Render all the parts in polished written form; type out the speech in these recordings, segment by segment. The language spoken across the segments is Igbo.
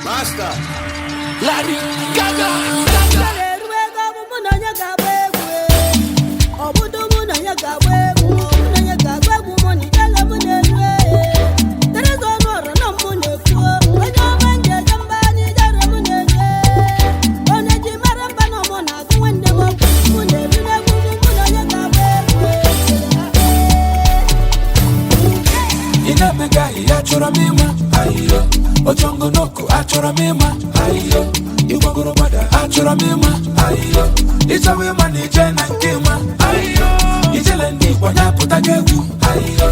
Master. Larry Gaga. Mụ na onye ga-agba egwu, ọ bụdụ mụ na onye ga-agba egwu, mụ na onye ga-agba egwu, mụ na ijele mụ na-eru Teresa Ọnụọra na mụ na-ekwu onye ọma nje eje mba anyị jere mụ na-eru onye ji mara mba na mụ na-agụ nwanne m ọkụ mụ na-eru n'egwu mụ na onye ga-agba egwu. Ị na-emega ahịhịa, achọrọ m ịma ahịhịa ochongonoko, achọrọ m ịma ahịhịa ịgbagoro gbada, achọrọ m ịma ahịhịa ịchọwa ịma na ije na nke ịma ahịhịa ijele ndị Igbo nyapụta gị egwu ahịhịa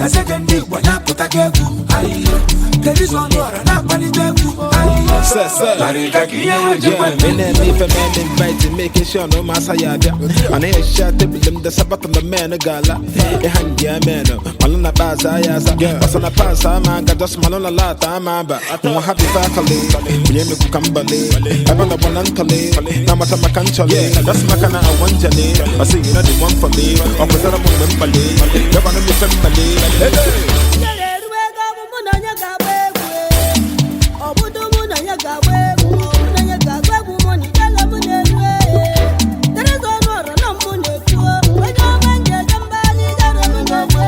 ezege ndị Igbo nyapụta gị egwu ahịhịa Teriza Ọnụọra na-akpalite egwu ahịhịa. Sir, sir. Larry Gaga ihe nwe jikwa. Yeah, me na me for man invite, making sure no masa ya bịa. Ana ehicha tebụl m desa battle man gala. Ịha ndị ya man, malụ na paasa ya asa. Ọsọ na paasa ama aga, just malụ na lata ama aba. Nwa happy fakali, onye mekwu ka mbali. Ebe na gbana ntọli, na amata maka nchọli. Just maka na awa njali, I say you know the one for me. Ọ kwetara m mgbe mkpali, gabana m ife mkpali. Hey, hey. Ijele eruo ego bụ mụ na onye ga-agba egwu, ọ bụdụ mụ na onye ga-agba egwu, mụ na onye ga-agba egwu, mụ na ijele mụ na-eru Teresa Ọnụọra na mụ na-ekwu onye ọma nje eje mba anyị jere mụ na-eru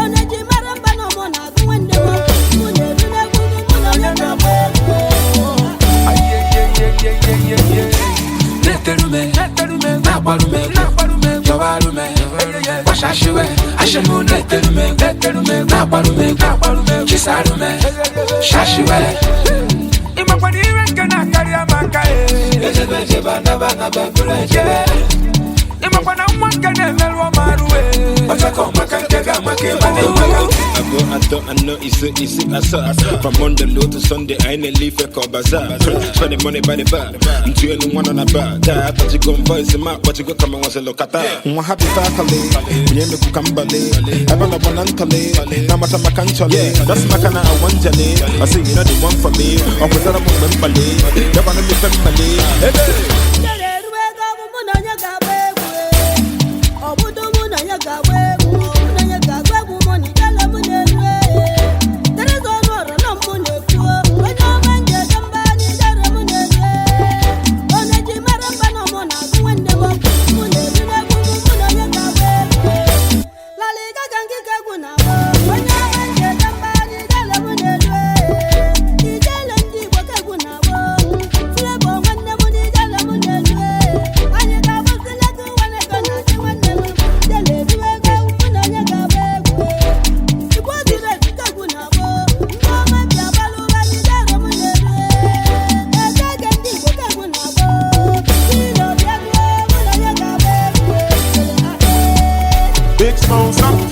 onye ji mara mba na mụ na-agụ nwanne m ọkụ mụ na-eru n'egwu mụ na onye ga-agba egwu. Na-eterume, na-agbarume, yọwarume, gbasashiwe ashemu, na-eterume, na-agbarume, chisarume, shashiwe. Ịmakwara ire nke na-akarị amaka ejebe ejebe anaba anaba bụrụ ejebe. Ịmakwa na nwa nke na-emerụ ọmarụ ọchakọ maka nke ga-amaka ịma na-enweka. Abụọ, atọ, anọ, ise, isi, asaa. From Monday low to Sunday, I ain't leave for bazaar. Spending money by the bar. Ntu elu nwa nọ na bar. Taa atachigo m voice ma akpọchigo kama nwa selo kata. Nwa happy fakali, onye mekwu ka mbali. Ebe na gbana ntọli, na amata maka nchọli. Just maka na awa njali, I say you know the one for me. Ọ kwetara m mgbe mkpali, gabana m ife mkpali. Hey, hey. Ijele eruo ego bụ mụ na onye ga-agba egwu, ọ bụdụ mụ na onye ga-agba egwu, mụ na onye ga-agba egwu, mụ na ijele mụ na-eru Teresa Ọnụọra na mụ na-ekwu onye ọma nje eje mba anyị jere mụ na-eru onye ji mara mba na mụ na-agụ nwanne m ọkụ mụ na-eru n'egwu mụ na onye ga-agba egwu. Larry Gaga ngịga egwu na-agba onye ọma nje eje mba anyị jere mụ na-eru ijele ndị Igbo ka egwu na-agba Flavour nwanne m na ijele mụ na-eru anyị ga-agbazile gị nwanne ego na-achị nwanne m jele eru ego mụ na onye ga-agba egwu. Igbo zuru ezu ka egwu na-agba ndị ọma bịa gbalụ ụba ijele mụ na-eru ege ndị Igbo ka egwu na-agba ilo bịa gụọ mụ na onye ga-agba egwu. Big Smosa.